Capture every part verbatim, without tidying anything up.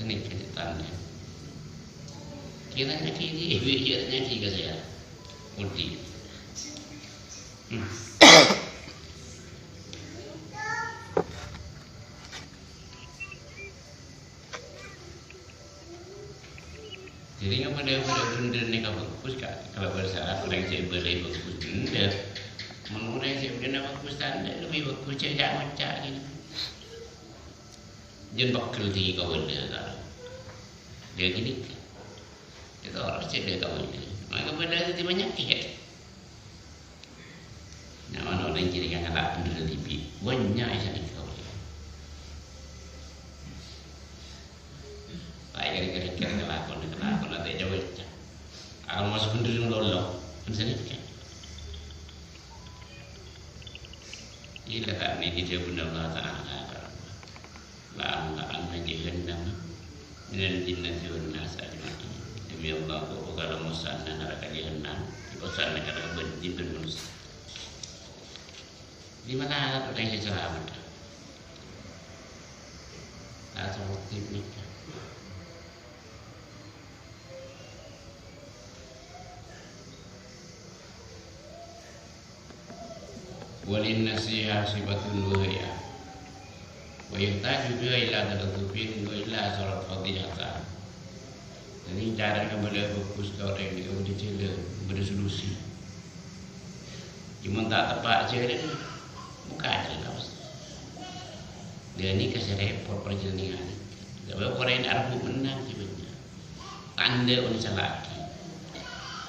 Nèka cètana. Kèra nyakè'è, bi' kèra nyakè'è ka sèya. Odi. Hmm. Jadi, ngapa dia pada bhender nèka bhâghus, Ka'? Kalau bahasa Arab, orèng sè bâlâi bhâghus bhender. Mon orèng sè bhender bhâghus tandhâ lebbi bhâghus, cè' ca'-ngoca' gini. Jân pegghel dhing kabâlâ, Ka'. Dia gini, Ka'. Itu orang cè' dia kabâlâ. Maka bâdâ dhâddhi panyakèt. Nah, mon orèng jârèya ngala' bhender dhibi', bânnya' è sanèka. Laèn kèra-kèra ngalakon, ngalakon atè jâwâ. Akal mas bhender lolo, kan sanèka. Ila ta' nèka dhâbuna Allah Ta'ala. La'amla'anna jahannama minal jinnati wan nasi ajma'in. Demi Allah, bhâkal mosana naraka jahannam, èkosana kalabân jin bân manossa. Di mana ada orang yang selamat? Atau waktu nikah. Walin nasiha sifatun wahya. Wa yahtaju biha ila talattufin wa ila sarat fadihata. Jadi, cara kabâlâ bhâghus ka orèng nèka bâdâ jhâlân, bâdâ solusi. Cuma ta' teppa' jhâlân, mokka' jhâlân, Bos. Dhâ' nèka sè rèpot parjhâlânan. Sabâb orèng arep mennang sè bânnya'. Tandhâ oncallaghi.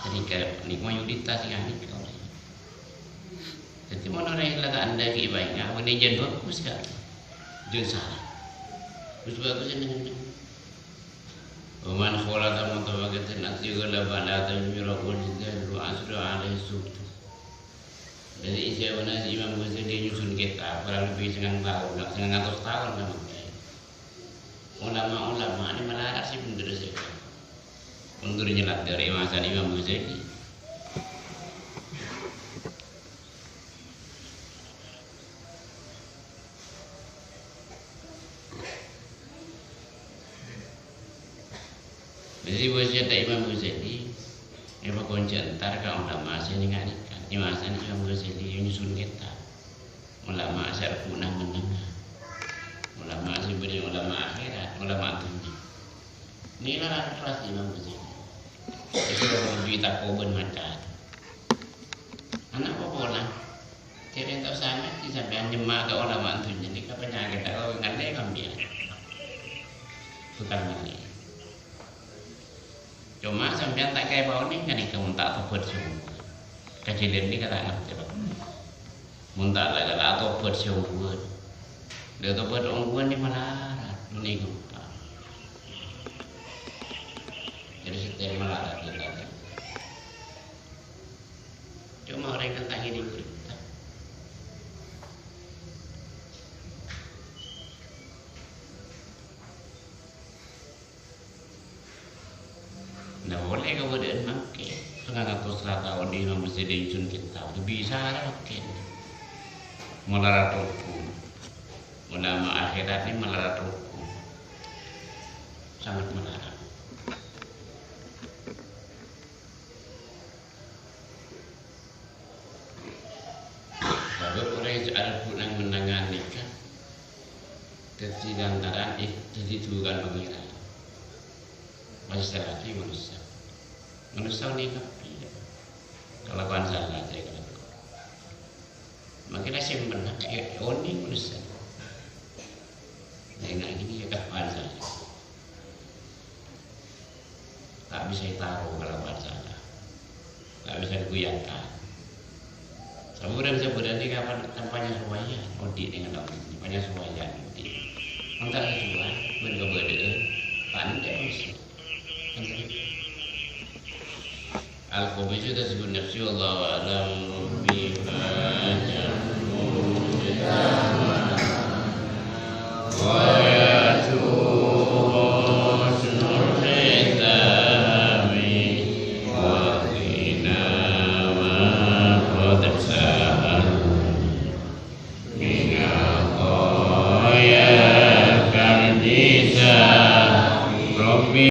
Sanèka nèko mayoritas sè nganèka. Dhâddhi, mon orèng la ta' endâ' ghi' bhâi, ngabâna jân bhâghus, Ka'? Jân sala. Bhâghus-bhâghus jân neng-enneng. Wa man khalata mutaba'atan athigha la ba'da tajmira wal jidal wa asra alaihi subtu. Dhâddhi, isabâna si Imam Ghazali nyusun kitab, kurang lebbi sangang taon, sangang atos taon, Ka'. Ulama-ulama nè malarat sè bhendher sè. Mundur nyèlat dâri masa Imam Ghazali. Jadi, wasiyatta Imam Ghazali, èpakonca entar ka ulama sè nèngalèkan. È masa Imam Ghazali nyusun kitab. Ulama sè arep neng-enneng. Ulama sè bâdâ ulama akhèrat, ulama dhunnya. Nèka la kelas Imam Ghazali. Itu lebbi tako bân maca. Ana' apa polana? Jârèya ta' sanget, sampèyan nyemma' ka ulama dhunnya nèka panyakèt, ta' kèngèng kabbhi. Bukan malè. Coma sampèyan ta' kèra onèng ghânèka mon ta' tobat sè ongghuwân. Kajhâlân nèka ta' ngartè, Pak. Mon ta' la-, la tobat sè ongghuwân. Dhâ' tobat ongghuwân nè malarat, ghânèka, Pak. Jadi, sè malarat, ya, Pak. Coma orèng kan ta' ngèdhing berita. Nah, ollè kabâdâ'ân mangkèn. Sangang atos sataon Imam Ghazali nyusun kitab. Bisa ra mangkèn. Malarat hukum. Ulama akhèrat nè malarat hukum. Sanget malarat. Sabâb orèng sè alèbât neng-ennengan nèka dhâddhi lantaran, eh, dhâddhi dhuwâ'ân Pangèran. Masè sè lakè manossa. Manossa nèka, iyâ. Kalakowan sala sè èkalako. Mangkèn sè mennang, eh, onèng manossa. Nèka ghi, iyâ, kalakowan sala. Ta' bisa ètaro kalakowan sala. Ta' bisa ègoyangkan. Saburan-saburan nèka pan-, tanpa nyasowayan, odi' nèng alam, tanpa nyasowayan, odi'. Mon ta' sesuai, bân kabâdâ'ân, ta' endâ' bisa. Al-khabithu tasbihun nafsi, wallahu a'lam bima yaqulun. Wa yatubu husnul khitami wa qina ma qad sa'al. Min ataya kal jisam.